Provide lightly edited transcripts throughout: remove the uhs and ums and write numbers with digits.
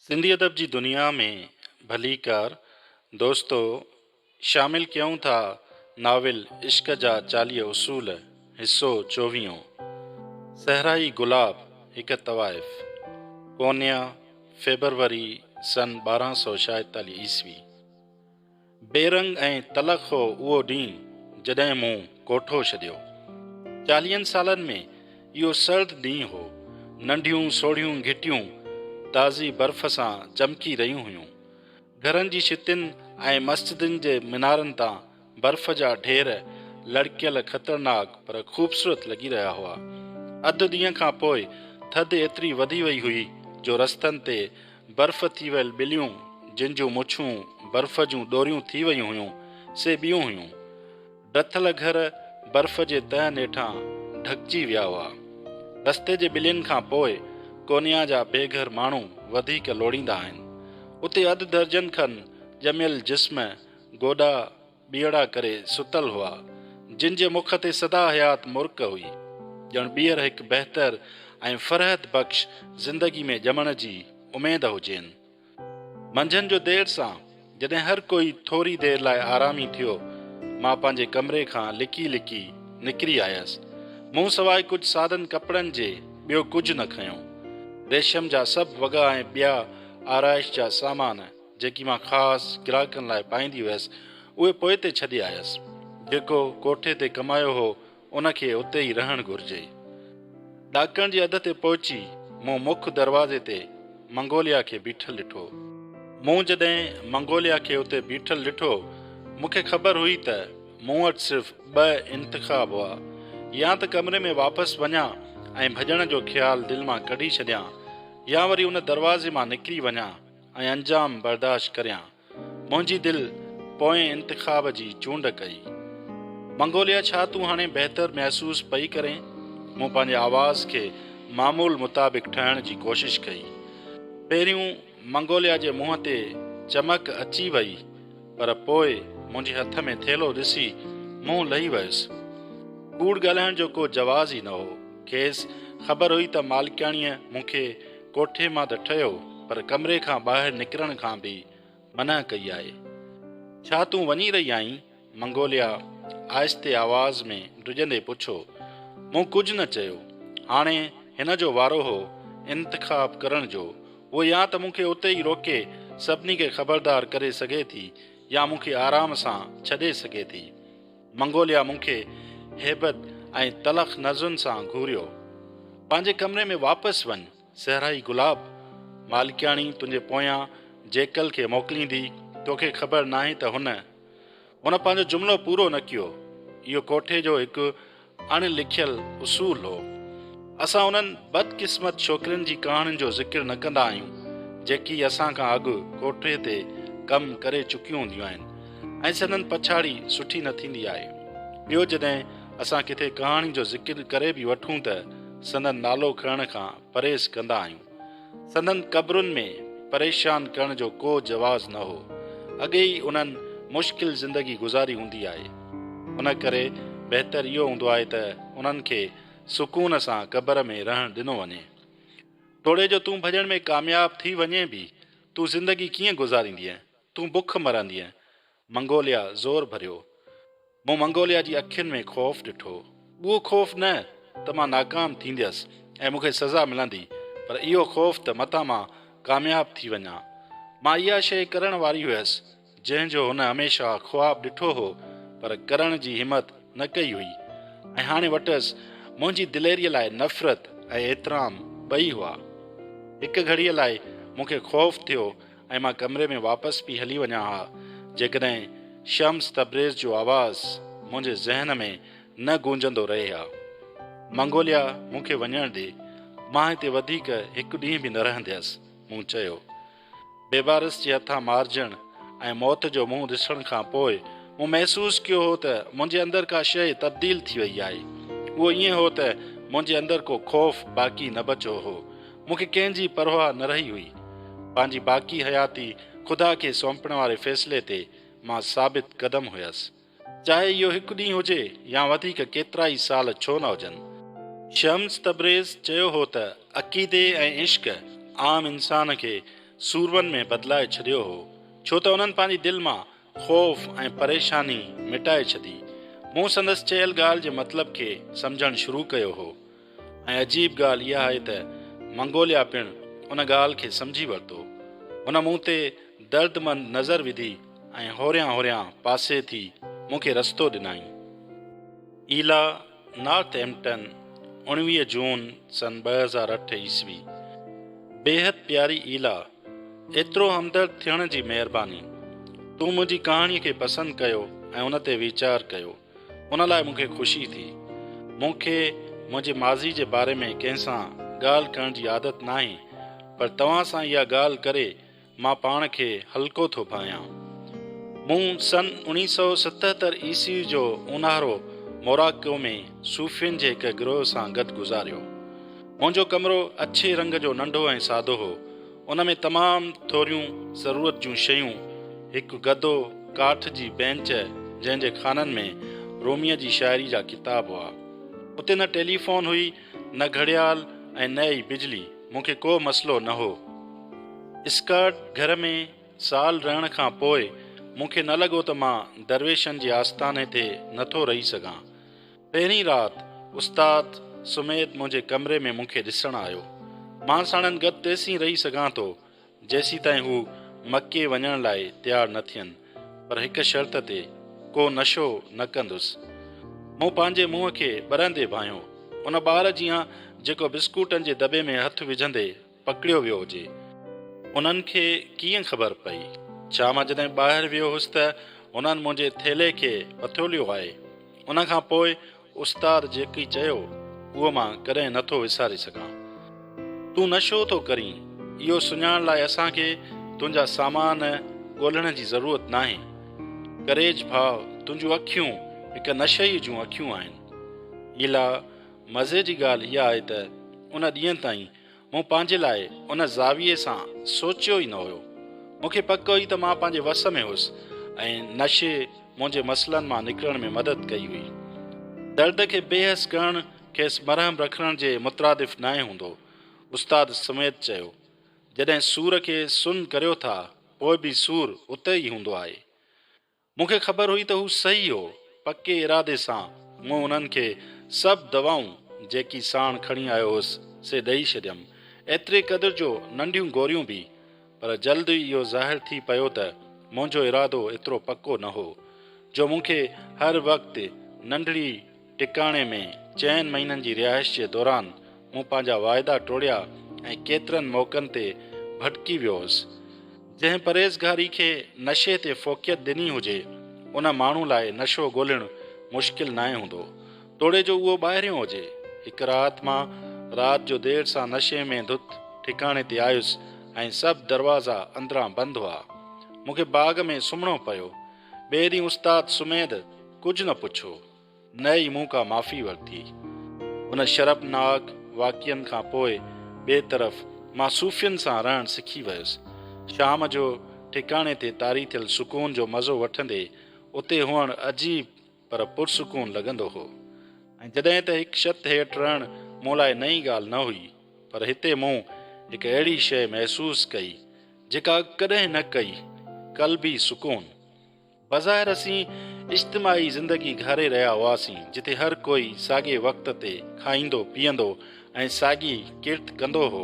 سنڌي ادب جي دنيا ۾ ڀليڪار دوستو شامل ڪيون ٿا ناول عشق جا 40 اصول حصو چوويهون صحرائي گلاب هڪ طوائف ڪونيا فيبروري سن 1246 عيسوي. بي رنگ ۽ تلخ هو اهو ڏينهن جڏهن مون ڪوٺو ڇڏيو. چاليهن سالن ۾ اهو سرد ڏينهن هو. ننڍيون سوڙهيون گهٽيون تازي برف سان چمڪي رهيون هيون. گهرن جي ڇتين ۽ مسجدن جي مينارن تان برف جا ڍير لڙڪيل خطرناڪ پر خوبصورت لڳي رهيا هئا. اڌ ڏينهن کان پوء ٿڌ ايتري وڌي وئي هئي جو رستن تي برف ٿي ويل ٻليون جن جون مڇون برف جون ڏوريون ٿي ويون هيون، سي ٻيون هيون. ڊٿل گهر برف جي تهن هيٺان ڍڪجي ويا هئا. رستي جي ٻلين کان پوء ڪونيا جا بي گهر ماڻهو وڌيڪ لوڙيندا آهن. اتي اڌ درجن کن ڄميل جسم گوڏا ٻيئڙا ڪري ستل هئا، جن جي مک تي سدا حيات مرڪ هئي، ڄڻ ٻيهر هڪ بهتر ۽ فرحت بخش زندگي ۾ ڄمڻ جي اميد هجين. منجهند جو دير سان، جڏهن هر ڪوئي ٿوري دير لاء آرامي ٿيو، مان پنهنجي ڪمري کان لڪي لڪي نڪري آيس. مون سواء ڪجهه سادن ڪپڙن جي ٻيو ڪجهه نه کنيو. ريشم جا سڀ وڳا ۽ ٻيا آرائش جا سامان جيڪي مان خاص گراهڪن لاء پائيندي هيس، اهي پوئتي ڇڏي آيس. جيڪو ڪوٺي تي ڪمايو هو، ان کي اتي ئي رهڻ گهرجي. ڏاڪڻ جي اڌ تي پهچي مون مک دروازي تي منگوليا کي بيٺل ڏٺو. مون جڏهن منگوليا کي اتي بيٺل ڏٺو، مون کي خبر هئي ته مون وٽ صرف ٻه انتخاب هئا، يا ته ڪمري ۾ واپس وڃان ۽ ڀڄڻ جو خيال دل مان ڪڍي ڇڏيان يا وري ان دروازي مان نڪري وڃان ۽ انجام برداشت ڪريان. منهنجي دل پوئين انتخاب جي چونڊ ڪئي. منگوليا ڇا تون هاڻي بهتر محسوس پئي ڪرين؟ مون پنهنجي آواز کي معمول مطابق ٺاهڻ جي ڪوشش ڪئي. پهريون منگوليا جي منهن تي چمڪ اچي وئي پر پوء منهنجي هٿ ۾ ٿيلهو ڏسي منهن لهي ويس. ڪوڙ ڳالهائڻ جو ڪو جواز ئي نه هو. کيس خبر هئي ته مالڪياڻيء مون کي ڪوٺي مان ته ٺهيو پر ڪمري کان ٻاهر نڪرڻ کان به منع ڪئي آهي. ڇا تون وڃي رهي آهين؟ منگوليا آهستي آواز ۾ ڊڄندي پڇيو. مون ڪجهه نه چيو. هاڻي هن جو وارو هو انتخاب ڪرڻ جو. هوء يا ته مون کي اتي ئي روڪي سڀني کي خبردار ڪري سگهي ٿي يا مون کي آرام سان ڇڏي سگهي ٿي. منگوليا مون کي هيبت ۽ تلخ نظرن سان گهوريو. پنهنجي ڪمري ۾ واپس وڃ، صحرائي گلاب! مالڪياڻي تنهنجي پويان جيڪل کي موڪليندي، توکي خبر ناهي ته هن. هن پنهنجو جملو پورو نه ڪيو. اهو ڪوٺي جو هڪ اڻ لکيل اصول هو. اسان انهن بدقسمت ڇوڪرين جي ڪهاڻين جو ذڪر نه ڪندا آهيون، جيڪي اسان کان اڳ ڪوٺي تي ڪم ڪري چڪيون هونديون آهن ۽ سندن پڇاڙي سٺي نه ٿيندي آهي. ٻيو جڏهن اسان ڪٿي ڪهاڻي جو ذڪر ڪري به وٺون ته سندن نالو کڻڻ کان پرهيز ڪندا آهيون. سندن قبرن ۾ پريشان ڪرڻ جو ڪو جواز نه هو. اڳي ئي انهن مشڪل زندگي گذاري هوندي آهي. ان ڪري بهتر اهو هوندو آهي ته انهن کي سڪون سان قبر ۾ رهڻ ڏنو وڃي. توڙي جو تون ڀڄڻ ۾ ڪامياب ٿي وڃين به، تون زندگي ڪيئن گذاريندينء؟ تون بک مرندينء. منگوليا زور ڀريو. مون منگوليا جي اکين ۾ خوف ڏٺو. اهو خوف نه ته مان ناڪام ٿينديس ۽ مون کي سزا ملندي، پر اهو خوف ته متان مان ڪامياب ٿي وڃان. مان اها شيء ڪرڻ واري هيس، جنهن جو هن هميشه خواب ڏٺو هو، پر ڪرڻ جي همت نه ڪئي هئي ۽ هاڻي وٽس منهنجي دليريء لاء نفرت ۽ احترام ٻئي هئا. هڪ گهڙيء لاء مون کي خوف ٿيو ۽ مان ڪمري ۾ واپس به هلي وڃان ها، جيڪڏهن شمس تبريز جو آواز منهنجي ذهن ۾ نه گونجندو رهي ها. منگوليا مون کي وڃڻ ڏي، مان هتي وڌيڪ هڪ ڏينهن به نه رهنديس، مون چيو. بيبارس جي هٿان مارجڻ ۽ موت جو منهن ڏسڻ کان پوء مون محسوس ڪيو هو ته منهنجي اندر ڪا شيء تبديل ٿي وئي آهي. اهو ائين هو ته منهنجي اندر ڪو خوف باقي نه بچيو هو. مون کي ڪنهن جي پرواهه نه رهي هئي. پنهنجي باقي حياتي خدا کي سونپڻ واري فيصلي تي مان ثابت قدم هيس. چاهي اهو هڪ ڏينهن هجي يا وڌيڪ ڪيترائي سال ڇو نه هجن. شمس تبريز چيو هو ته عقيدي ۽ عشق عام انسان کي سورمن ۾ بدلائي ڇڏيو هو، ڇو ته انهن پنهنجي دل مان خوف ۽ پريشاني مٽائي ڇڏي. مون سندس چيل ڳالهه جي مطلب کي سمجهڻ شروع ڪيو هو ۽ عجيب ڳالهه اها آهي ته منگوليا پڻ ان ڳالهه کي سمجهي ورتو. هن مون تي دردمند نظر وڌي ۽ هوريان هوريان پاسي ٿي مون کي رستو ڏنائين. ايلا نارٿ ايمپٽن، 19 جون سن 2008 عيسوي. بيحد پياري ايلا، ايترو همدرد ٿيڻ جي مهرباني. تون منهنجي ڪهاڻيء کي پسند ڪيو ۽ ان تي ويچار ڪيو، ان لاء مون کي خوشي ٿي. مون کي منهنجي ماضي جي باري ۾ ڪنهن سان ڳالهه ڪرڻ جي عادت ناهي، پر توهان سان اها ڳالهه ڪري مان پاڻ کي هلڪو ٿو ڀانيان. مون سن 1977 عيسوي جو اونهارو موراڪو ۾ صوفين جي هڪ گروهه سان گڏ گذاريو. منهنجو ڪمرو اڇي رنگ جو ننڍو ۽ سادو هو. ان ۾ تمام ٿوريون ضرورت جون شيون، هڪ گدو، ڪاٺ جي بينچ جنهن جي خانن ۾ روميء جي شاعري جا ڪتاب هئا. اتي نه ٽيليفون هئي، نه گهڙيال ۽ نه ئي بجلي. مون کي ڪو مسئلو نه هو. اسڪاٽ گهر ۾ سال رهڻ کان پوء مون کي نه لڳو ته مان درويشن جي آستاني تي نه ٿو رهي سگهان. پهرين رات استاد سميت منهنجي ڪمري ۾ مون کي ڏسڻ آيو. مان ساڻن گڏ تيسين رهي سگهان ٿو جيسيتائين هو مڪي وڃڻ لاء تيار نه ٿين، پر هڪ شرط تي، ڪو نشو نه ڪندس. مون پنهنجي منهن کي ٻرندي ڀانيو، ان ٻار جيان جيڪو بسڪوٽن جي دٻي ۾ هٿ وجهندي پڪڙيو ويو هجي. انهن کي ڪيئن خبر پئي؟ ڇا مان جڏهن ٻاهر ويو هوس ته هنن منهنجي ٿيلهي کي پٿوليو آهي؟ ان کان پوء استاد جيڪي چيو، اهو مان ڪڏهن نه ٿو وساري سگهان. تون نشو ٿو ڪرين، اهو سڃاڻڻ لاء اسان کي تنهنجا سامان ڳولڻ جي ضرورت ناهي. ڪريج ڀاء، تنهنجون اکيون هڪ نشئيء جون اکيون آهن. ايلا، مزي جي ڳالهه اها آهي ته ان ڏينهن تائين مون پنهنجي لاء ان زاويي سان سوچيو ئي نه هيو. مون کي پڪ هئي ته مان پنهنجي وس ۾ هيس ۽ نشي منهنجي مسئلن مان نڪرڻ ۾ مدد ڪئي هئي. درد کي بي حس ڪرڻ کيس مرهم رکڻ جي مترادف ناهي هوندو. استاد سميت چيو. جڏهن سور کي سن ڪريو ٿا پوء به سور اتي ئي هوندو آهي. مون کي خبر هئي ته هو صحيح هو. پڪي ارادي سان مون انهن کي سڀ دوائون جيڪي ساڻ کڻي آيو هوس، سي ڏئي ڇڏيم. ايتري قدر جو ننڍيون گوريون به. پر جلد ئي اهو ظاهر ٿي پيو ته منهنجو ارادو ايترو پڪو نه هو، جو مون کي هر وقت ننڍڙي ٽڪاڻي ۾ چئن مهينن جي رهائش جي دوران مون پنهنجا واعدا ٽوڙيا ۽ ڪيترن موقعن تي ڀٽڪي ويو هوس. جنهن پرهيزگاري کي نشي تي فوقيت ڏني هجي، ان ماڻهو لاء نشو ڳولڻ مشڪل ناهي هوندو، توڙي جو اهو ٻاهريون هجي. هڪ رات مان رات جو دير سان نشي ۾ ڌت ٺڪاڻي تي آيس ۽ سڀ دروازا اندران بند هئا. مون کي باغ ۾ سمهڻو پيو. ٻئي ڏينهن استاد سميد ڪجهه نه پڇيو. نه ئي مون ڪا معافي ورتي. ان شرمناڪ واقعن کان پوء ٻئي طرف مان صوفين سان رهڻ سکي ويس. شام جو ٺڪاڻي تي طاري ٿيل سڪون جو مزو وٺندي اتي هئڻ عجيب پر پرسڪون لڳندو هو. ۽ جڏهن ته هڪ ڇت هيٺ رهڻ مون لاء نئين ڳالهه نه هئي پر هتي مون هڪ اهڙي شيء محسوس ڪئي جيڪا اڳ ڪڏهن نه ڪئي، قلبي سڪون. بظاهر اسين اجتماعي زندگي گهاري رهيا هئاسين، جتي هر ڪوئي ساڳئي وقت تي کائيندو پيئندو ۽ ساڳي ڪرت ڪندو هو،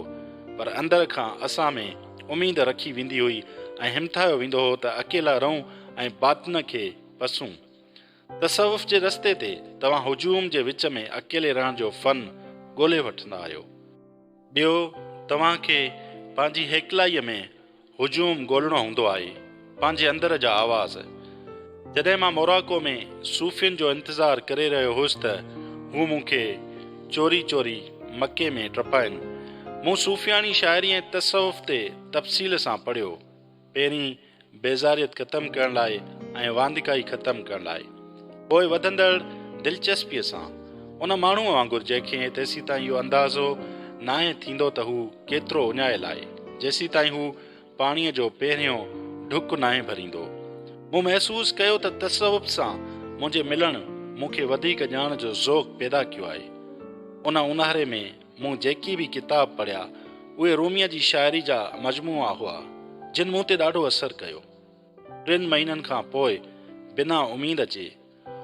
پر اندر کان اسان ۾ اميد رکي ويندي هئي ۽ همٿايو ويندو هو ته اڪيلا رهون ۽ باطن کي پسون. تصوف جي رستي تي توهان هجوم جي وچ ۾ اڪيلي رهڻ جو فن ڳولي وٺندا آهيو. ٻيو توهان کي پنهنجي هيڪلائيء ۾ هجوم ڳولڻو هوندو آهي، پنهنجي اندر جا آواز. جڏهن مان موراڪو ۾ صوفين جو انتظار ڪري رهيو هوس ته هو مون کي چوري چوري مڪي ۾ ٽپائين. مون صوفياڻي شاعري ۽ تصوف تي تفصيل سان پڙهيو. پهرين بيزاريت ختم ڪرڻ لاء ۽ واندڪائي ختم ڪرڻ لاء. پوء وڌندڙ دلچسپيء سان. ان ماڻهوء وانگر جنهن کي تيسيتائين اهو اندازو ناهي ٿيندو ته هو ڪيترو اڃايل آهي، جيسيتائين هو پاڻيء جو پهريون ڍڪ ناهي ڀريندو. مون محسوس ڪيو ته تصوف سان منهنجي ملڻ مون کي وڌيڪ ڄاڻ جو ذوق پيدا ڪيو آهي. ان اونهاري ۾ مون جيڪي به ڪتاب پڙهيا، اهي روميء جي شاعري جا مجموعا هئا، جن مون تي ڏاڍو اثر ڪيو. ٽن مهينن کان پوء بنا اميد جي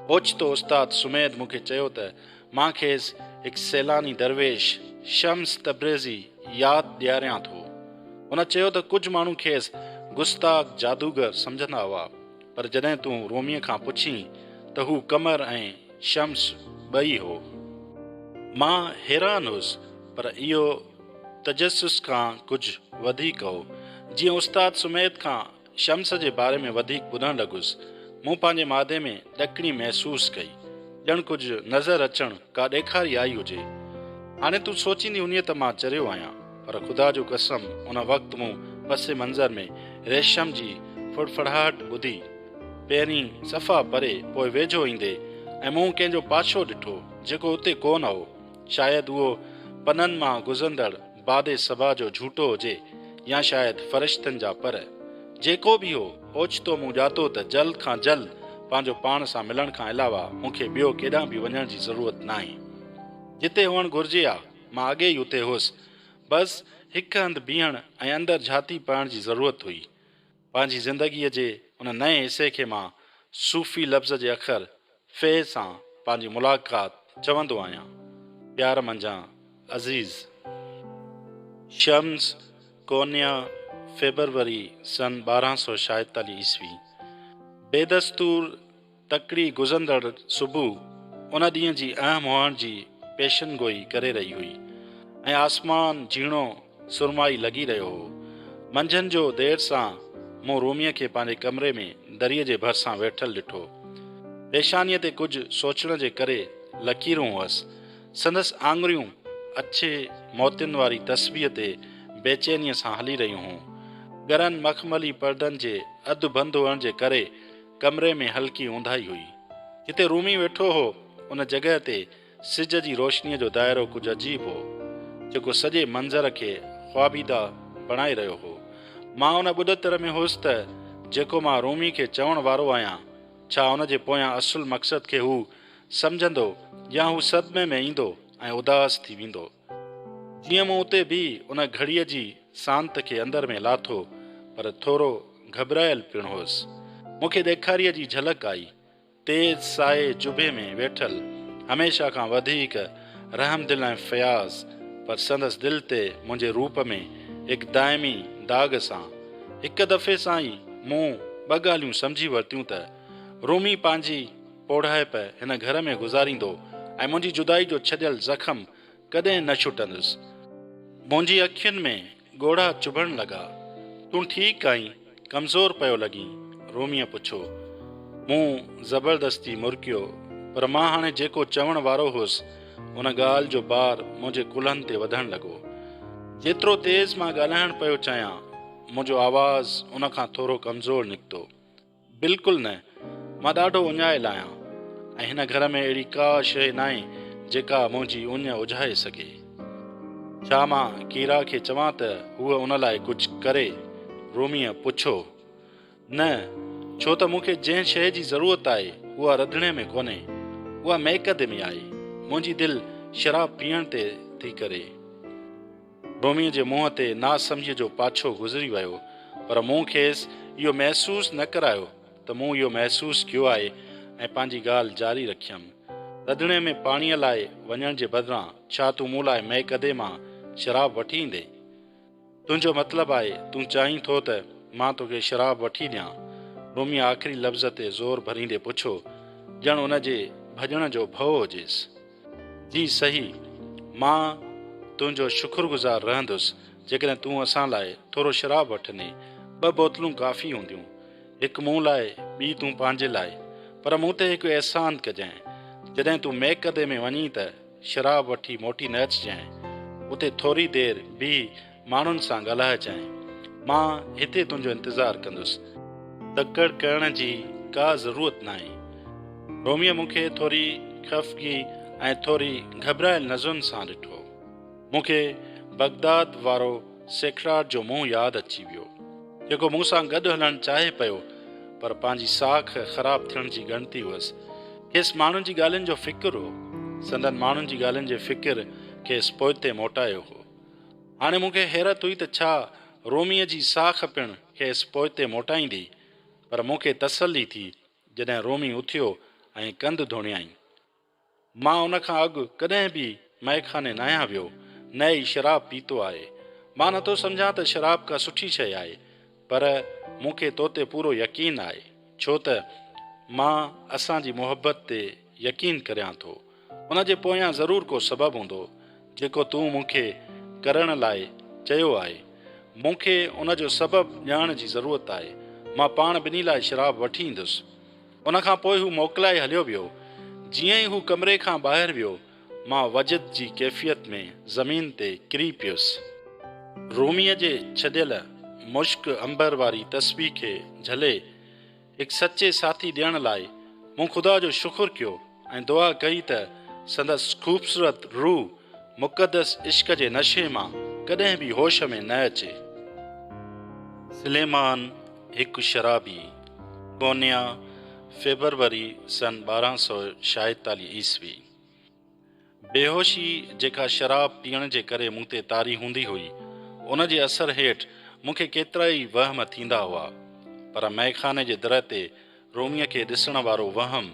اوچتو استاد سميد مون کي چيو ته مان کيس هڪ سيلاني درويش شمس تبريزي ياد ڏياريان ٿو. هن چيو ته ڪجهه ماڻهو کيس گستاخ جادوگر سمجهندا هئا، پر جڏهن تون روميء کان پڇين ته هو قمر ۽ شمس ٻئي هو. مان حيران هيس، پر اهو تجسس کان ڪجهه وڌيڪ هو. جيئن استاد سميد کان شمس جي باري ۾ وڌيڪ ٻڌڻ لڳس. مون پنهنجي مادي ۾ ڏڪڻي محسوس ڪئي. ڄڻ ڪجهه نظر اچڻ ڪا ڏيکاري آئي هجي. هاڻي تون سوچيندي هوندينء ته مان چريو آهيان، پر خدا جو قسم ان وقت مون پس منظر ۾ ريشم جي ڦڙڦڙاهٽ ٻڌي. پهرين صفا پري، پوء ويجهو ايندي ۽ مون ڪنهن جو پاڇو ڏٺو، جيڪو اتي ڪو نه هو. شايد اهو پنن مان گذرندڙ باد صبا جو جهوٽو هجي يا شايد فرشتن جا پر. جيڪو به هو، اوچتو مون ڄاتو ته جلد کان جلد پنهنجو پاڻ سان ملڻ کان علاوه مون کي ٻيو ڪيڏانهن به وڃڻ جي ضرورت ناهي. جتي هئڻ گهرجي ها، مان اڳي ئي اتي هئس. بس هڪ هنڌ بيهڻ ۽ اندر جهاتي پائڻ جي ضرورت هئي. پنهنجي زندگيء جي ان نئين حصي کي مان صوفي لفظ جي اکر في سان پنهنجي ملاقات چوندو آهيان. پيار منجهان عزيز. شمس، قونيه، فيبروري سن 1246 عيسوي. بيدستور تڪڙي گذرندڙ صبح ان ڏينهن جي اهم هئڻ جي پيشن گوئي ڪري رهي هئي ۽ آسمان جهيڻو سرمائي لڳي رهيو هو. منجهند جو دير سان مون روميء کي پنهنجي ڪمري ۾ دريء جي ڀرسان ويٺل ڏٺو. پيشانيء تي ڪجهه سوچڻ جي ڪري لڪيرون هئس. سندس آڱريون اڇي موتين واري تسبيح تي بيچينيء سان هلي رهيون هيون. ڳرن مخملي پردن جي اڌ بند هئڻ جي ڪري ڪمري ۾ هلڪي اونداهي هئي. جتي رومي ويٺو هو، ان جڳهه تي سج جي روشنيء جو دائرو ڪجهه عجيب هو، جيڪو سڄي منظر کي خوابيده بڻائي رهيو هو. مان ان ٻڏتر ۾ هوس ته جيڪو مان رومي کي چوڻ وارو آهيان، ڇا ان جي پويان اصل مقصد کي هو سمجهندو يا هو صدمي ۾ ايندو ۽ اداس ٿي ويندو. جيئن مون اتي بيهي ان گهڙيء جي سانت کي اندر ۾ لاٿو، پر ٿورو گهٻرايل پڻ هوس. مون کي ڏيکاريء جي جهلڪ آئي. تيز سائي جبي ۾ ويٺل، هميشه کان وڌيڪ رحمدل ۽ فياض، پر سندس دل تي منهنجي روپ ۾ هڪ دائمي داغ سان. هڪ دفعي سان ئي مون ٻه ڳالهيون سمجهي ورتيون ته رومي پنهنجي پوڙهائپ هن گهر ۾ گذاريندو ۽ منهنجي جدائي جو ڇڏيل زخم ڪڏهن نه ڇٽندس. منهنجي اکين ۾ ڳوڙها چڀڻ لڳا. تون ٺيڪ آهين؟ ڪمزور پيو لڳين؟ روميء پڇيو. مون زبردستي مرڪيو، پر مان هاڻي جيڪو چوڻ وارو هوس، ان ڳالهه جو بار منهنجي ڪلهن تي وڌڻ لڳو. جيترو تيز مان ڳالهائڻ پيو چاهيان، منهنجو آواز ان کان ٿورو ڪمزور نڪتو. بلڪل نه، مان ڏاڍو اڃايل آهيان ۽ هن گهر ۾ اهڙي ڪا شيء ناهي جيڪا منهنجي اڃ اجهائي سگهي. ڇا مان ڪيرا کي چوان ته هوء ان لاء ڪجهه ڪري؟ روميء پڇيو. نه، ڇو ته مون کي جنهن شيء جي ضرورت آهي اها رڌڻي ۾ ڪونهي، اها مئڪدي ۾ آهي. منهنجي دل شراب پيئڻ تي ٿي ڪري. روميء جي منهن تي ناسمجهيء جو پاڇو گذري ويو، پر مون کيس اهو محسوس نه ڪرايو ته مون اهو محسوس ڪيو آهي ۽ پنهنجي ڳالهه جاري رکيم. رڌڻي ۾ پاڻيء لاء وڃڻ جي بدران ڇا تون مون لاء مئڪدي مان شراب وٺي ايندين؟ تنهنجو مطلب آهي تون چاهين ٿو ته مان توکي شراب وٺي ڏيان؟ روميء آخري لفظ تي زور ڀريندي پڇيو، ڄڻ ان جي ڀڄڻ جو ڀؤ هجيس. جي صحيح، مان تنهنجو شڪرگذار رهندس جيڪڏهن تون اسان لاء ٿورو شراب وٺندين. ٻه بوتلون ڪافي هونديون. هڪ مون لاء، ٻي تون پنهنجي لاء. پر مون تي هڪ احسان ڪجانء. جڏهن تون ميڪدي ۾ وڃين ته شراب وٺي موٽي نه اچجانء. اتي ٿوري دير بيهي ماڻهن سان ڳالهائجانء. مان هتي تنهنجو انتظار ڪندس. تڪڙ ڪرڻ جي ڪا ضرورت ناهي. روميء مون کي ٿوري خفگي ۽ ٿوري گهٻرايل نظرن سان ڏٺو. مون کي بغداد وارو سيکڙاٽ جو منهن ياد اچي ويو، جيڪو مون سان گڏ هلڻ چاهي پيو، پر پنهنجي ساک خراب ٿيڻ جي ڳڻتي هئس. کيس ماڻهن جي ڳالهين جو فڪر هو. سندن ماڻهن جي ڳالهين جي فڪر کيس پوئتي موٽايو هو. هاڻي مون کي حيرت هئي ته ڇا روميء جي ساک پڻ کيس پوئتي موٽائيندي، پر مون کي تسلي ٿي جڏهن رومي اٿيو ۽ ڪنڌ ڌوڻيائين. مان ان کان اڳ ڪڏهن به مئخاني ناهيان ويو، نه ئي شراب پيتو آهي. مان نٿو سمجهان ته شراب ڪا سٺي شيء آهي، پر مون کي توتي پورو يقين آهي، ڇو ته مان اسان جي محبت تي يقين ڪريان ٿو. ان جي پويان ضرور ڪو سبب هوندو، جيڪو تون مون کي ڪرڻ لاء چيو آهي. مون کي ان جو سبب ڄاڻڻ جي ضرورت آهي. مان پاڻ ٻنهي لاء شراب وٺي ايندس. ان کان پوء هو موڪلائي هليو ويو. جيئن ئي هو ڪمري کان ٻاهر ويو، مان وجد جي ڪيفيت ۾ زمين تي ڪري پيس. روميء جي ڇڏيل مشڪ عنبر واري تسبيح کي جهلي هڪ سچي ساٿي ڏيڻ لاء مون خدا جو شڪر ڪيو ۽ دعا ڪئي ته سندس خوبصورت روح مقدس عشق جي نشي مان ڪڏهن به هوش ۾ نه اچي. سليمان هڪ شرابي، ڪونيا، فيبروري سن 1246 عيسوي. بيهوشي جيڪا شراب پيئڻ جي ڪري مون تي طاري هوندي هئي، ان جي اثر هيٺ مون کي ڪيترائي وهم ٿيندا هئا، پر مئخاني جي در تي روميء کي ڏسڻ وارو وهم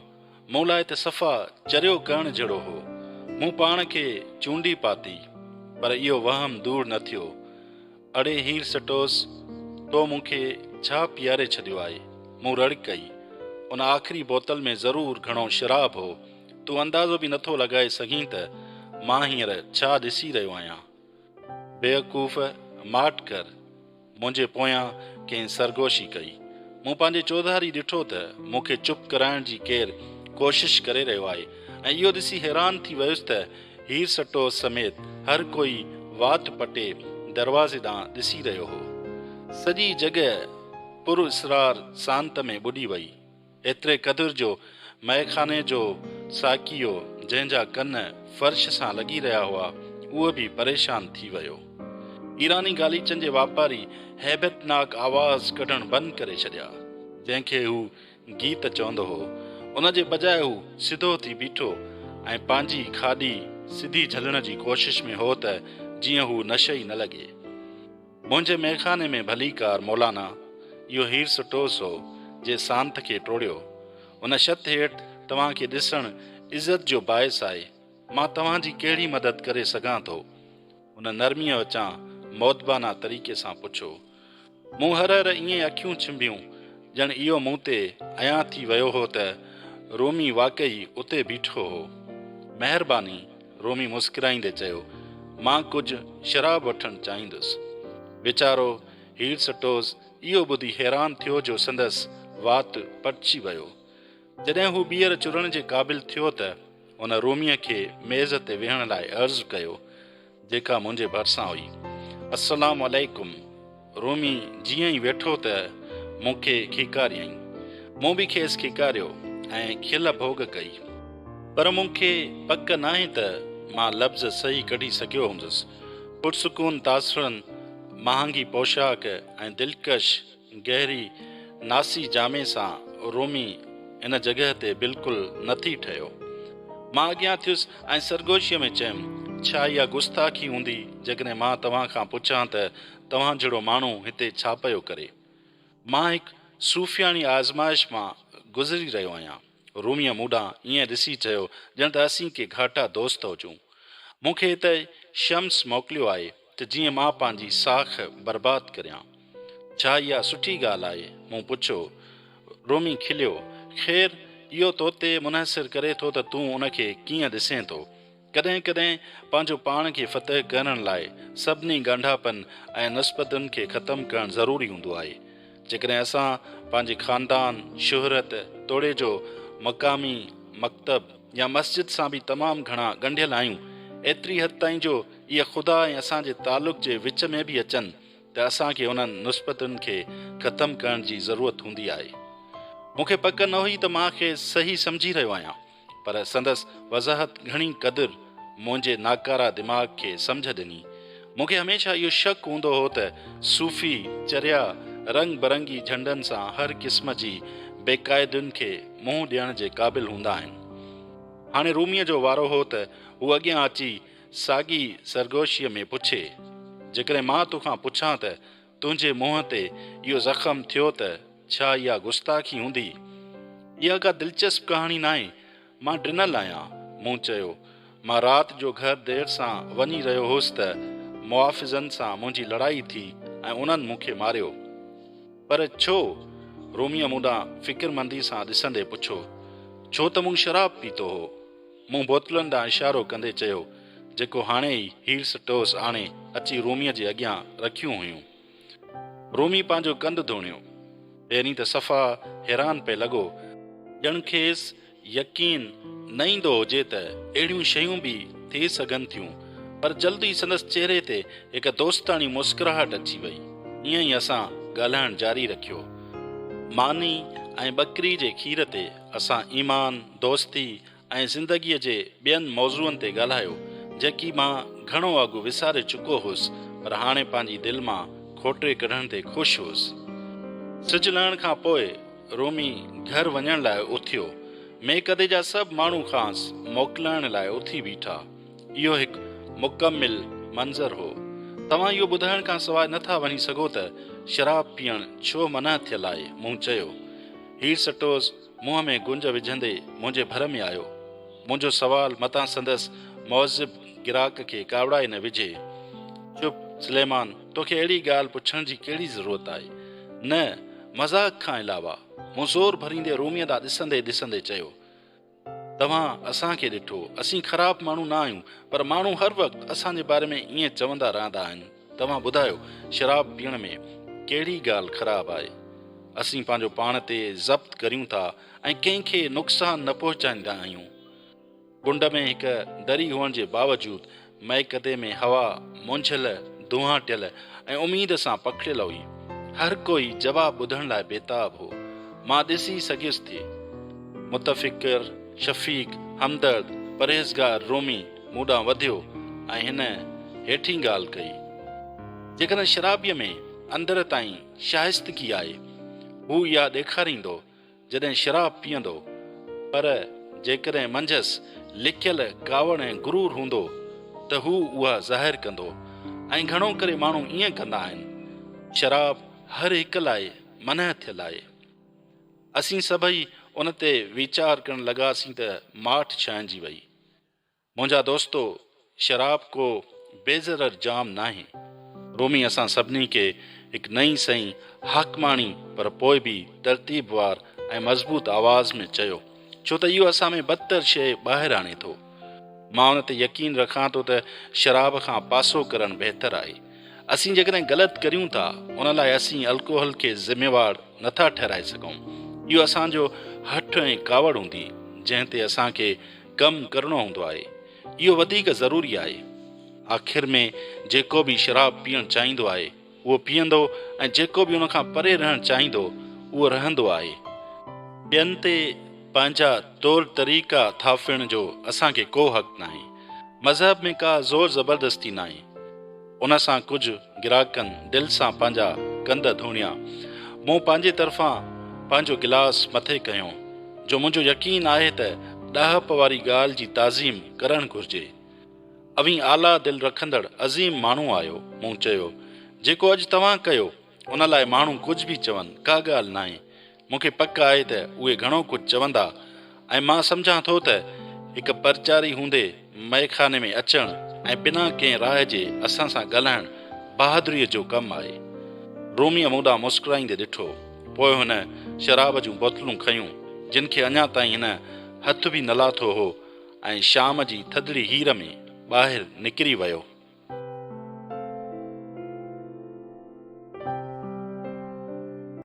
مون لاء ته صفا چريو ڪرڻ جهڙو هو. مون پاڻ کي چونڊي پاتي، پر اهو وهم دور نه ٿيو. اڙي هير سٽوس، تو مون کي ڇا پياري ڇڏيو آهي؟ مون رڙ ڪئي. ان آخري بوتل ۾ ضرور گهڻو شراب هو. تون اندازو به نٿو لڳائي سگهين ته مان هينئر ڇا ڏسي رهيو آهيان. بيوقوف، ماٺ ڪر. منهنجي پويان ڪنهن سرگوشي ڪئي. مون پنهنجي چوڌاري ڏٺو ته مون کي چپ ڪرائڻ جي ڪير ڪوشش ڪري رهيو آهي ۽ اهو ڏسي حيران ٿي ويس ته هير سٽو سميت هر ڪوئي وات پٽي دروازي ڏانهن ڏسي رهيو هو. سڄي جڳهه پراسرار سانت ۾ ٻڏي وئي. ايتري قدر جو مئخاني جو ساقيو جنهن جا ڪن فرش سان لڳي رهيا هئا، اهو به پريشان ٿي ويو. ايراني غاليچن جي واپاري هيبتناڪ آواز ڪڍڻ بند ڪري ڇڏيا، جنهن کي هو گيت چوندو هو. ان جي بجاء هو سڌو ٿي بيٺو ۽ پنهنجي کاڏي سڌي جهلڻ جي ڪوشش ۾ هو ته جيئن هو نشئي نه لڳي. منهنجي ميخاني ۾ ڀليڪار مولانا، اهو هير سٽوس هو، جنهن سانت کي ٽوڙيو. ان ڇت هيٺ توهان کي ڏسڻ عزت جو باعث آهي. مان توهان جي ڪهڙي مدد ڪري سگهان ٿو؟ هن نرميء وچان مؤدبانه طريقي سان پڇيو. مون هر هر ائين اکيون ڇنڀيون، ڄڻ اهو مون تي عيان ٿي ويو هو ته رومي واقعي اتي بيٺو هو. مهرباني، رومي مسڪرائيندي چيو، مان ڪجهه شراب وٺڻ چاهيندس. ويچارو هيرسٽوز اهو ٻڌي حيران ٿيو جو سندس وات پٽجي ويو. جڏهن هو ٻيهر چرڻ جي قابل ٿيو ته هن روميء کي ميز تي ويهڻ لاء عرض ڪيو، جيڪا منهنجي ڀرسان هئي. السلام عليڪم. رومي جيئن ئي ويٺو ته مون کي کيڪاريائين. مون به کيس کيڪاريو ۽ کل ڀوڳ ڪئي. پر مون کي پڪ ناهي ته مان لفظ صحيح ڪڍي سگهيو هوندس. پرسڪون تاثرن، مهانگي پوشاڪ ۽ دلڪش گهري ناسي جامي سان رومي ان جڳهه تي بلڪل نه ٿي ٺهيو. مان اڳيان ٿيس ۽ سرگوشيء ۾ چيم، ڇا اها گستاخي هوندي جيڪڏهن مان توهان کان پڇان ته توهان جهڙو ماڻهو هتي ڇا پيو ڪري؟ مان هڪ صوفياڻي آزمائش مان گذري رهيو آهيان. روميء مون ڏانهن ائين ڏسي چيو ڄڻ ته اسين ڪي گهاٽا دوست هجون. مون کي هتي شمس موڪليو آهي ته جيئن مان پنهنجي ساک برباد ڪريان. ڇا اها سٺي ڳالهه آهي؟ مون پڇيو. رومي کليو. خير، اهو تو تي منحصر ڪري ٿو ته تون ان کي ڪيئن ڏسين ٿو. ڪڏهن ڪڏهن پنهنجو پاڻ کي فتح ڪرڻ لاء سڀني ڳانڍاپن ۽ نسبتن کي ختم ڪرڻ ضروري هوندو آهي. جيڪڏهن اسان پنهنجي خاندان، شهرت توڙي جو مقامي مڪتب يا مسجد سان به تمام گهڻا ڳنڍيل آهيون، ايتري حد تائين جو اهي خدا ۽ اسان جي تعلق جي وچ ۾ به اچن ته اسان کي انهن نسبتن کي ختم ڪرڻ جي ضرورت هوندي آهي. مون کي پڪ نه هئي ته مان کيس صحيح سمجهي رهيو آهيان. پر سندس وضاحت گهڻي قدر منهنجي ناڪاره دماغ کي سمجهه ڏني. مون کي هميشه اهو شڪ هوندو هو ته صوفي چريا رنگ برنگي جهنڊن سان هر قسم جي بيقاعدين کي منهن ڏيڻ جي قابل هوندا آهن. هاڻي روميء جو وارو هو ته هو اڳيان اچي ساڳي سرگوشيء ۾ پڇي، جيڪڏهن مان توکان پڇان ته تنهنجي منهن تي اهو زخم ٿيو ته ڇا اها گستاخي هوندي؟ اها ڪا دلچسپ ڪهاڻي ناهي. مان ڊنل آهيان. مون چيو. مان رات جو گهر دير سان وڃي رهيو هوس ته محافظن سان منهنجي لڙائي ٿي ۽ انهن مون کي ماريو. پر ڇو؟ روميء مون ڏانهن فڪرمندي سان ڏسندي پڇيو. ڇو ته مون شراب پيتو هو. مون بوتلن ڏانهن اشارو ڪندي چيو، جيڪو هاڻي ئي هيرس ٽوس آڻي اچي روميء جي اڳيان رکيون هيون. رومي پنهنجو ڪنڌ ڌوڻيو. پهرين ته صفا حيران پئي لڳو، ڄڻ کيس يقين نه ايندو هجي ته اهڙيون شيون به ٿي سگهن ٿيون، پر جلد ئي سندس چهري تي هڪ دوستاڻي مسڪراهٽ اچي وئي. ائين ئي اسان ڳالهائڻ جاري رکيو. ماني ۽ ٻڪري جي کير تي اسان ايمان، دوستي ۽ زندگيء جي ٻين موضوعن تي ڳالهايو، جيڪي مان گهڻو اڳ وساري چڪو هوس، پر هاڻي پنهنجي دل مان کوٽي ڪڍڻ تي خوش هوس. سج لهڻ کان پوء رومي گهر وڃڻ لاء اٿيو. ميڪدي جا سڀ ماڻهو کانئس موڪلائڻ لاء اٿي بيٺا. اهو هڪ مڪمل منظر هو. توهان اهو ٻڌائڻ کان سواء نه ٿا وڃي سگهو ته شراب پيئڻ ڇو منع ٿيل آهي، مون چيو. هيرسٽوز منهن ۾ گهنج وجهندي منهنجي ڀر ۾ آيو. منهنجو سوال متان سندس مهذب گراهڪ کي ڪاوڙائي نه وجهي. چپ، سليمان، توکي اهڙي ڳالهه پڇڻ جي ڪهڙي ضرورت آهي؟ نه، مذاق کان علاوه. مون زور ڀريندي روميء ڏانهن ڏسندي ڏسندي چيو. توهان اسان کي ڏٺو. اسين خراب ماڻهو نه آهيون، پر ماڻهو هر وقت اسان جي باري ۾ ائين چوندا رهندا آهن. توهان ٻڌايو، شراب پيئڻ ۾ ڪهڙي ڳالهه خراب آهي؟ اسين پنهنجو پاڻ تي ضبط ڪريون ٿا ۽ ڪنهن کي نقصان نه پهچائيندا آهيون. ڪنڊ ۾ هڪ دري هئڻ جي باوجود مئڪدي ۾ هوا مونجهيل، دونهاٽيل ۽ اميد سان پکڙيل هئي. هر ڪوئي جواب ٻڌڻ لاء بيتاب هو. مان ڏسي سگهيس ٿي. متفڪر، شفيق، همدرد، پرهيزگار رومي مون ڏانهن وڌيو ۽ هن هيٺين ڳالهه ڪئي. جيڪڏهن شرابيء ۾ اندر تائين شائستگي آهي، هو اها ڏيکاريندو جڏهن شراب پيئندو، پر جيڪڏهن منجهس لڪيل ڪاوڙ ۽ غرور هوندو ته هو اها ظاهر ڪندو ۽ گهڻو ڪري ماڻهو ائين ڪندا آهن. شراب هر هڪ لاء منع ٿيل آهي. اسين سڀئي ان تي ويچار ڪرڻ لڳاسين ته ماٺ ڇانئجي وئي. منهنجا دوستو، شراب ڪو بي ضرر جام ناهي. رومي اسان سڀني کي هڪ نئين سئين حاڪماڻي پر پوء به ترتيبوار ۽ مضبوط آواز ۾ چيو، ڇو ته اهو اسان ۾ بدتر شيء ٻاهر آڻي ٿو. مان ان تي يقين رکان ٿو ته شراب کان پاسو ڪرڻ بهتر آهي. اسين جيڪڏهن غلط ڪريون ٿا، ان لاء اسين الڪوحل کي ذميوار نه ٿا ٺهرائي سگهون. اهو اسان جو هٺ ۽ ڪاوڙ هوندي، جنهن تي اسان کي ڪم ڪرڻو هوندو آهي. اهو وڌيڪ ضروري آهي. آخر ۾ جيڪو به شراب پيئڻ چاهيندو آهي، اهو پيئندو ۽ جيڪو به ان کان پري رهڻ چاهيندو، اهو رهندو آهي. ٻين تي پنهنجا طور طريقا ٿاڦڻ جو اسان کي ڪو حق ناهي. مذهب ۾ ڪا زور زبردستي ناهي. ان سان ڪجهه گراهڪن دل سان پنهنجا ڪنڌ ڌوڻيا. مون پنهنجي طرفان پنهنجو گلاس مٿي کنيو، جو منهنجو يقين آهي ته ڏاهپ واري ڳالهه جي تعظيم ڪرڻ گهرجي. اوهين اعليٰ دل رکندڙ عظيم ماڻهو آهيو، مون چيو. جيڪو اڄ توهان ڪيو، ان لاء ماڻهو ڪجهه به چون، ڪا ڳالهه ناهي. مون کي پڪ آهي ته اهي گهڻو ڪجهه چوندا ۽ مان سمجهان ٿو ته هڪ پرچاري هوندي مئخاني ۾ اچڻ ۽ بنا ڪنهن راء جي اسان سان ڳالهائڻ بهادريء جو ڪم آهي. روميء مون ڏانهن مسڪرائيندي ڏٺو. پوء هن شراب جون بوتلون کنيون، جن کي اڃا تائين هن هٿ به نه لاٿو هو ۽ شام جي ٿڌڙي هير ۾ ٻاهر نڪري ويو.